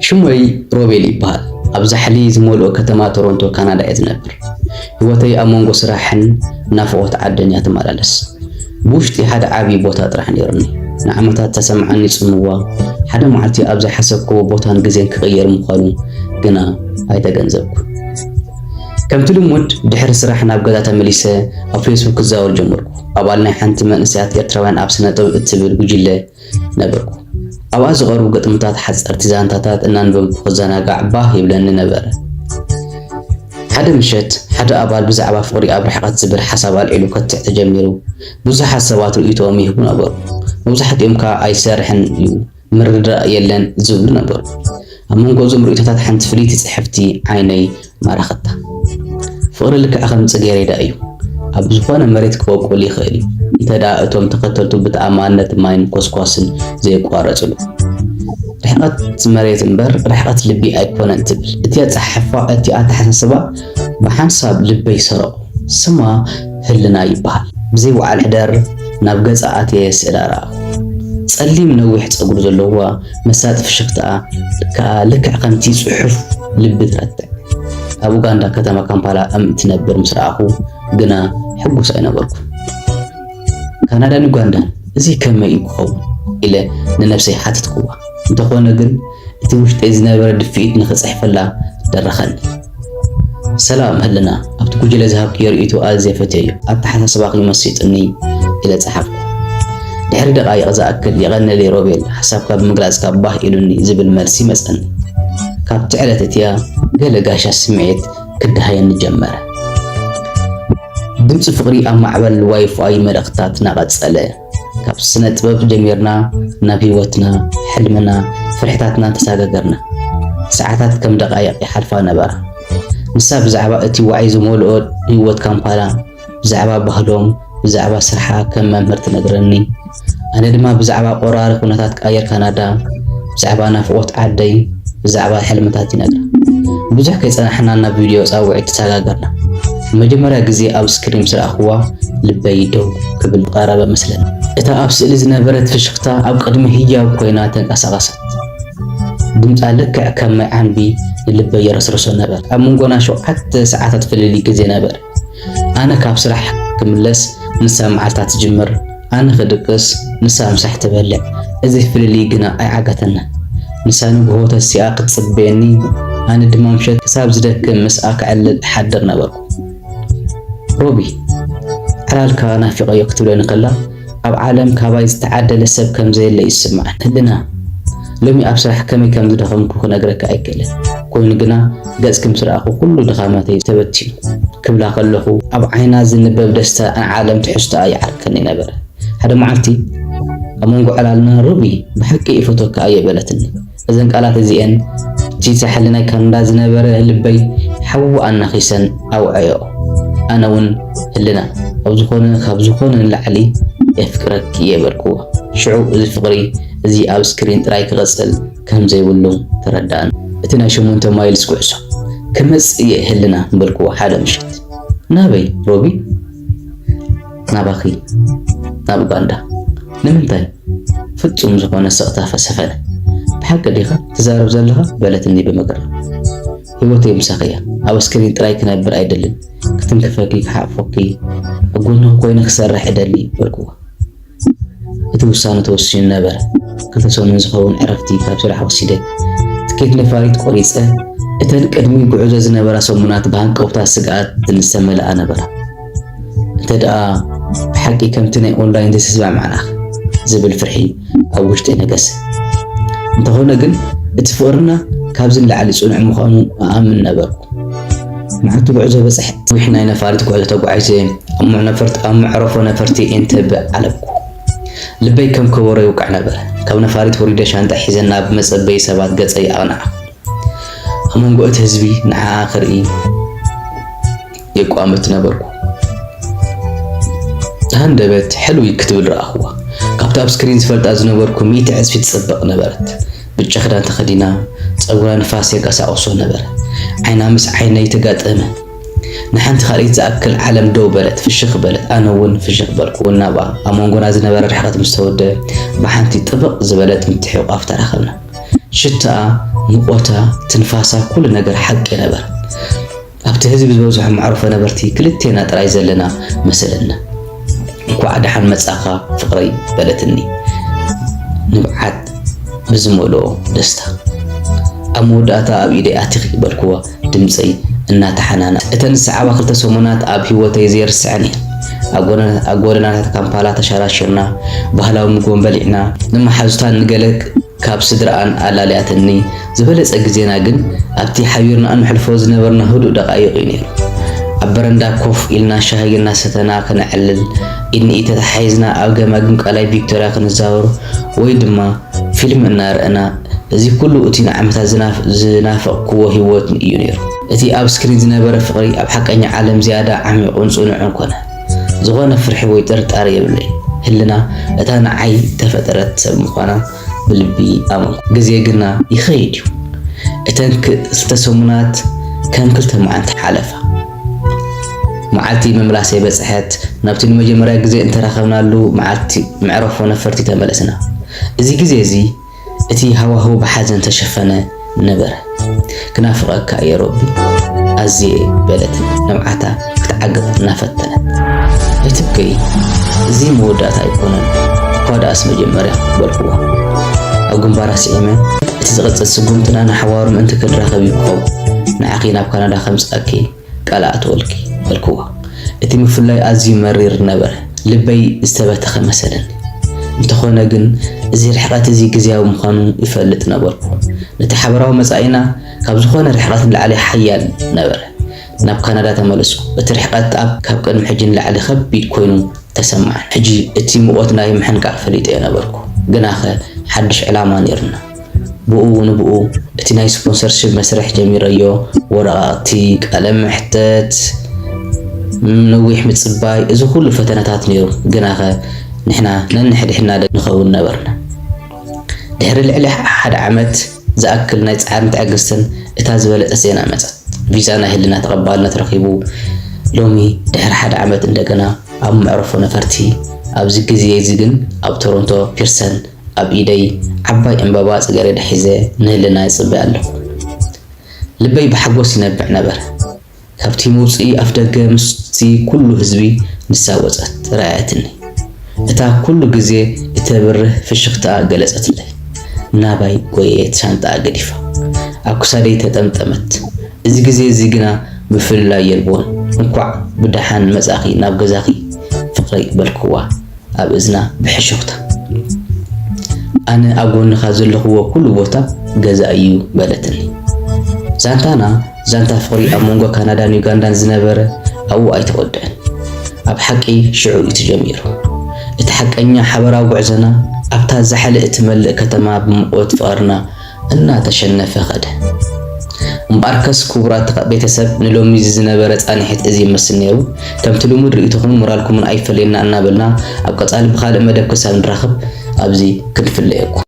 ሽሞይ ሮቤል ይበሃል። ኣብ ዛሕሊ ዝመልኦ ከተማ ቶሮንቶ ካናዳ እየ ዝነብር። ህይወተይ ኣብ መንጎ ስራሕን ናፍቖት ዓድን እያ ትመላለስ። ብውሽጢ ሓደ ዓብዪ ቦታ ጥራሕ ነይሩኒ። ንዓመታት ዝተሰምዓኒ ጽምዋ፣ ሓደ መዓልቲ ኣብ ዘይሓሰብክዎ ቦታን ግዜን ክቕየር ምዃኑ ግና ኣይተገንዘብኩን። ከምቲ ልሙድ፣ ድሕሪ ስራሕ ናብ ገዛ ተመሊሰ ኣብ ፌስቡክ ክዛወር ጀመርኩ። ኣባል ናይ ሓንቲ መንእሰያት ኤርትራውያን ኣብ ስነ ጥበብ እትብል ጉጅለ ነበርኩ። ኣብኣ ዝቐርቡ ግጥምታት፣ ሓጸርቲ ዛንታታት እናንበብኩ ክዘናጋዕ ባህ ይብለኒ ነበረ። ሓደ ምሸት፣ ሓደ ኣባል ብዛዕባ ፍቕሪ ኣብ ርሕቐት ዝብል ሓሳብ ኣልዒሉ ከትዕ ተጀሚሩ። ብዙሓት ሰባት ርእይቶኦም ይህቡ ነበሩ። መብዛሕትኦም ከኣ "ኣይሰርሕን እዩ፣ ምርድዳእ የለን" ዝብሉ ነበሩ። ኣብ መንጎ እዞም ርእይቶታት ሓንቲ ፍልይቲ ጽሕፍቲ ዓይነይ ማረኸታ። ፍቕሪ ልክዕ ከም ጽጌረዳ እዩ። ኣብ ዝኾነ መሬት ክበቁል ይኽእል እዩ፣ እንተ ደኣ እቶም ተኸተልቱ ብተኣማንነት ማይን ኮስኳስን ዘየቋረጽሉ። "ርሕቐት መሬት እምበር ርሕቐት ልቢ ኣይኮነን" ትብል። እቲ ኣጸሓሕፋ፣ እቲ ኣተሓሳስባ ብሓንሳብ ልበይ ሰረቑ። ስማ ህልና ይበሃል። ብዘይ ውዓል ሕደር ናብ ገጻ ኣትየ ስእላ ረኣኹ። ጸሊም ነዊሕ ጸጉሪ ዘለዋ መሳጢ ፍሽኽታኣ ከኣ ልክዕ ከምቲ ጽሑፍ ልቢ ትረትዕ። ኣብ ኡጋንዳ ከተማ ካምፓላ ከም እትነብር ምስ ረኣኹ ግና ሕጉስ ኣይነበርኩን። "ካናዳን ኡጋንዳን፣ እዚ ከመይ እዩ ክኸውን?" ኢለ ንነብሰይ ሓተትክዋ። እንተኾነ ግን እቲ ውሽጠይ ዝነበረ ድፍኢት ንኽጽሕፈላ ደረኸኒ። "ሰላም ህልና፣ ኣብቲ ጉጅለ ዝሃብክዮ ርእይቶ ኣዝየ ፈትየዮ፣ ኣተሓሳስባኺ መሲጡኒ" ኢለ ጸሓፍኩ። ድሕሪ ደቓይቕ ዝኣክል "የቐንየለይ ሮቤል፣ ሓሳብካ ብምግላጽካ ባህ ኢሉኒ" ዝብል መልሲ መጸኒ። ካብቲ ዕለት እቲኣ ገለ ጋሻ ስምዒት ክደሃየኒ ጀመረ። ድምጺ ፍቕሪ ኣብ ማዕበል ዋይፋይ መልእኽትታትና ቀጸለ። ካብ ስነ ጥበብ ጀሚርና ናብ ህይወትና፣ ሕልምና፣ ፍርሕታትና ተሰጋገርና። ሰዓታት ከም ደቓይቕ ይሓልፋ ነበራ። ንሳ ብዛዕባ እቲ ዋዒ ዝመልኦ ህይወት ካምፓላ፣ ብዛዕባ ባህሎም፣ ብዛዕባ ስርሓ ከም መምህር ትነግረኒ። ኣነ ድማ ብዛዕባ ቆራሪ ኩነታት ኣየር ካናዳ፣ ብዛዕባ ናፍቖት ዓደይ፣ ብዛዕባ ሕልምታት ይነግራ። ብዙሕ ከይጸናሕና ናብ ቪድዮ ጻውዒት ተሰጋገርና። ንመጀመርያ ግዜ ኣብ ስክሪን ምስ ረኣኽዋ፣ ልበይ ደው ክብል ዝቐረበ መስለኒ። እታ ኣብ ስእሊ ዝነበረት ፍሽኽታ ኣብ ቅድሚ ህያብ ኮይና ተንቀሳቐሰት። ድምጻ ልክዕ ከም ማይ ዓንቢ ንልበይ የረስርሶ ነበር። ኣብ መንጎና ሸውዓተ ሰዓታት ፍልልይ ግዜ ነበር። ኣነ ካብ ስራሕ ክምለስ፣ ንሳ መዓልታ ትጅምር። ኣነ ክድቅስ፣ ንሳ ምሳሕ ትበልዕ። እዚ ፍልልይ ግና ኣይዓገተናን። ንሳ ንግሆ ተሲኣ ክትጽበየኒ፣ ኣነ ድማ ምሸት ክሳብ ዝደክም ምስኣ ከዕልል እሓድር ነበርኩ። "ሮቢ፣ ዕላልካ ናፊቐዮ" ክትብለኒ ከላ፣ ኣብ ዓለም ካባይ ዝተዓደለ ሰብ ከም ዘየለ እዩ ዝስምዓኒ። ህልና፣ ሎሚ ኣብ ስራሕ ከመይ ከም ዝደኸምኩ ክነግረካ ኣይክእልን። ኮይኑ ግና፣ ገጽኪ ምስ ረኣኹ ኩሉ ድኻመተይ ተበቲኑ ክብላ ከለኹ፣ ኣብ ዓይና ዝንበብ ደስታ ንዓለም ትሕዝቶኣ ይዓርከኒ ነበረ። ሓደ መዓልቲ ኣብ መንጎ ዕላልና፣ "ሮቢ፣ ብሓቂ ይፈትወካ እየ" በለትኒ። እዘን ቃላት እዚኤን፣ እቲ ሳሕሊ ናይ ካናዳ ዝነበረ ልበይ ሓዊ ኣናኺሰን ኣውዐዮ። ኣነ እውን፣ "ህልና፣ ኣብ ዝኾነ፣ ካብ ዝኾነ ንላዕሊ የፍቅረኪ" እየ በልክዎ። ሽዑ እዚ ፍቕሪ እዚ ኣብ ስክሪን ጥራይ ክቕጽል ከም ዘይብሉ ተረዳእኒ። እቲ ናይ ሸሞንተ ማይልስ ጉዕዞ ክመጽእ እየ ህልና በልክዎ ሓደ ምሸት። "ናበይ ሮቢ?" "ናባኺ፣ ናብ ኡጋንዳ።" "ንምንታይ?" ፍጹም ዝኾነ ስቕታ ፈሰፈነ። "ብሓቂ ዲኻ ትዛረብ ዘለኻ?" በለትኒ ብምግራም። "ህይወተይ ምሳኺ እያ። ኣብ ስክሪን ጥራይ ክነብር ኣይደልን። ክትንክፈኪ፣ ክሓቕፎኪ፣ ኣብ ጎንኺ ኮይነ ክሰርሕ እደሊ" በልክዋ። እቲ ውሳነ ተወሲኑ ነበረ። ክልተ ሰሙን ዝኸውን ዕረፍቲ ካብ ስራሕ ወሲደ፣ ትኬት ነፋሪት ቆሪጸ። እተን ቅድሚ ጉዕዞ ዝነበራ ሰሙናት ብሃንቀውታ ስግኣት ዝተመልኣ ነበራ። "እንተ ደኣ ብሓቂ ከምቲ ናይ ኦንላይን ዘይተስማዕማዕናኸ?" ዝብል ፍርሒ ኣብ ውሽጠይ ነገሰ። እንተኾነ ግን፣ እቲ ፍቕርና ካብዚ ንላዕሊ ጽኑዕ ምዃኑ እኣምን ነበርኩ። መዓልቲ ጉዕዞ በጻሕ። ነዊሕ ናይ ነፋሪት ጉዕዞ ተጓዒዘ፣ ኣብ ምዕ-፣ ነፈርት-፣ ኣብ መዕረፎ ነፈርቲ ኤንተበ ዓለብኩ። ልበይ ከም ከበሮ ይውቃዕ ነበረ። ካብ ነፋሪት ወሪደ፣ ሻንጣ ሒዘ ናብ መጸበዪ ሰባት ገጸይ ኣቕናዕኩ። ኣብ መንጎ እቲ ህዝቢ ንዓኣ ክርኢ የቋምት ነበርኩ። ሃንደበት ሕልዊ ክትብል ረኣኽዋ። ካብቲ ኣብ ስክሪን ዝፈልጣ ዝነበርኩ ሚእቲ ዕጽፊ ትጽብቕ ነበረት። ብጫ ክዳን ተኸዲና፣ ጸጉራ ንፋስ የንቀሳቕሶ ነበረ። ዓይና ምስ ዓይነይ ተጋጠመ። ንሓንቲ ካልኣይቲ ዝኣክል ዓለም ደው በለት፣ ፍሽኽ በለት። ኣነ እውን ፍሽኽ በልኩ። ናብኣ ኣብ መንጎና ዝነበረ ርሕቀት ምስ ተወደበ፣ ብሓንቲ ጥብቕ ዝበለት ምትሕቑቓፍ ተራኸብና። ሽታኣ፣ ሙቐታ፣ ትንፋሳ፣ ኩሉ ነገር ሓቂ ነበረ። ኣብቲ ህዝቢ ዝበዝሖ መዕርፎ ነበርቲ ክልቴና ጥራይ ዘለና መሰለና። "እንኳዕ ደሓን መጻኻ ፍቕረይ" በለትኒ ንብዓት ብዝመልኦ ደስታ። ኣብ መወዳእታ "ኣብ ኢደይ ኣቲኺ" በልክዋ ድምጸይ እናተሓናና። እተን ዝሰዓባ ክልተ ሰሙናት ኣብ ህይወተይ ዘይርስዐን እየን። ኣብ ጎነ-፣ ኣብ ጎደናታት ካምፓላ ተሻራሽርና፣ ባህላዊ ምግቦም በሊዕና፣ ንመሓዙታን ንገለ ካብ ስድራኣን ኣላልያትኒ። ዝበለጸ ግዜና ግን ኣብቲ ሓቢርና እነሕልፎ ዝነበርና ህዱእ ደቓይቕ እዩ ነይሩ። ኣብ በረንዳ ኮፍ ኢልና ሻሂ እናሰተና ከነዕልል፣ ኢድ ንኢድ ተተሓሒዝና ኣብ ገማግም ቀላይ ቪክቶርያ ክንዛወር ወይ ድማ ፊልም እናረኣና፣ እዚ ኩሉ እቲ ንዓመታት ዝናፍ-፣ ዝናፈቕክዎ ህይወት እዩ ነይሩ። እቲ ኣብ ስክሪን ዝነበረ ፍቕሪ ኣብ ሓቀኛ ዓለም ዝያዳ ዓሚቑን ጽኑዕን ኮነ። ዝኾነ ፍርሒ ወይ ጥርጣረ የብለይ። ህልና እታ ንዓይ ተፈጠረት ሰብ ምዃና ብልቢ ኣመንኩ። ግዜ ግና ይኸይድ እዩ። እተን ክልተ ሰሙናት ከም ክልተ መዓልቲ ሓለፋ። መዓልቲ ምምላሰይ በጽሐት። ናብቲ ንመጀመርያ ግዜ እንተራኸብናሉ መዓልቲ መዕረፎ ነፈርቲ ተመለስና። እዚ ግዜ እዚ እቲ ሃዋህው ብሓዘን ተሸፈነ ነበረ። "ክናፍቐካ እየ ሮቢ፣ ኣዝየ" በለት ንብዓታ ክትዓግብ እናፈተነት። "ኣይትብከዪ፣ እዚ መወዳእታ ኣይኮነን፣ እኳ ደኣስ መጀመርያ" በልክዋ። ኣብ ግንባራ ስዒመ፣ "እቲ ዝቕጽል ስጉምትና ንሓዋሩ ምእንቲ ክንራኸብ እዩ ክኸውን። ንዓኺ ናብ ካናዳ ከምጽኣኪ ቃል ኣእትወልኪ" በልክዋ። እቲ ምፍላይ ኣዝዩ መሪር ነበረ። ልበይ ዝተበተኸ መሰለኒ። እንተኾነ ግን፣ እዚ ርሕቀት እዚ ግዝያዊ ምዃኑ ይፈልጥ ነበርኩ። ነቲ ሓበራዊ መጻኢና ካብ ዝኾነ ርሕቀት ንላዕሊ ሓያል ነበረ። ናብ ካናዳ ተመለስኩ። እቲ ርሕቀት ኣብ፣ ካብ ቅድሚ ሕጂ ንላዕሊ ከቢድ ኮይኑ ተሰማዓኒ። ሕጂ እቲ ሙቐት ናይ ምሕንቃቕ ፈሊጠዮ ነበርኩ። ግናኸ ሓድሽ ዕላማ ነይሩና። ብኡ ንብኡ እቲ ናይ ስፖንሰርሺፕ መስርሕ ጀሚረዮ። ወረቓቕቲ፣ ቃለ መሕተት፣ ነዊሕ ምጽባይ፣ እዚ ኩሉ ፈተነታት ነይሩ። ግናኸ ንሕና ነንሕድሕድና ዶ ንኸውን ነበርና። ድሕሪ ልዕሊ ሓደ ዓመት ዝኣክል ናይ ጻዕርን ትዕግስትን፣ እታ ዝበለጸት ዜና መጸት። ቪዛ ናይ ህልና ተቐባልነት ረኺቡ። ሎሚ ድሕሪ ሓደ ዓመት እንደገና ኣብ መዕረፎ ነፈርቲ፣ ኣብዚ ግዜ እዚ ግን ኣብ ቶሮንቶ ፒርሰን፣ ኣብ ኢደይ ዓባይ ዕምባባ ጽጌረዳ ሒዘ ንህልና ይጽበያ ኣለኹ። ልበይ ብሓጎስ ይነብዕ ነበረ። ካብቲ መውጽኢ ኣፍደገ ምስቲ ኩሉ ህዝቢ ንሳ ወጸት፣ ረኣየትኒ። እታ ኩሉ ግዜ እተብርህ ፍሽኽታኣ ገለጸትለይ። ናባይ ጎየየት ሻንጣኣ ገዲፋ። ኣብ ክሳደይ ተጠምጠመት። እዚ ግዜ እዚ ግና ምፍልላይ የልቦን። "እንኳዕ ብደሓን መጻኺ ናብ ገዛኺ ፍቕረይ" በልክዋ ኣብ እዝና ብሕሹኽታ። "ኣነ ኣብ ጎንኻ ዘለኽዎ ኩሉ ቦታ ገዛ እዩ" በለትኒ። ዛንታና ዛንታ ፍቕሪ ኣብ መንጎ ካናዳን ዩጋንዳን ዝነበረ ኣብኡ ኣይተወድአን። ኣብ ሓቂ ሽዑ እዩ ተጀሚሩ። እቲ ሓቀኛ ሓበራዊ ጉዕዞና ኣብታ ዛሕሊ እትመልእ ከተማ ብሙቐት ፍቕርና እናተሸነፈ ኸደ። እምበኣርከስ ክቡራት ቤተሰብ፣ ንሎሚ እዚ ዝነበረ ጻንሒት እዚ ይመስል ነይሩ። ከምቲ ልሙድ ርእይቶኹምን ሞራልኩምን ኣይፈለየና እናበልና ኣብ ቀጻሊ ብኻልእ መደብ ክሳብ ንራኸብ ኣብዚ ክንፍለየኩም።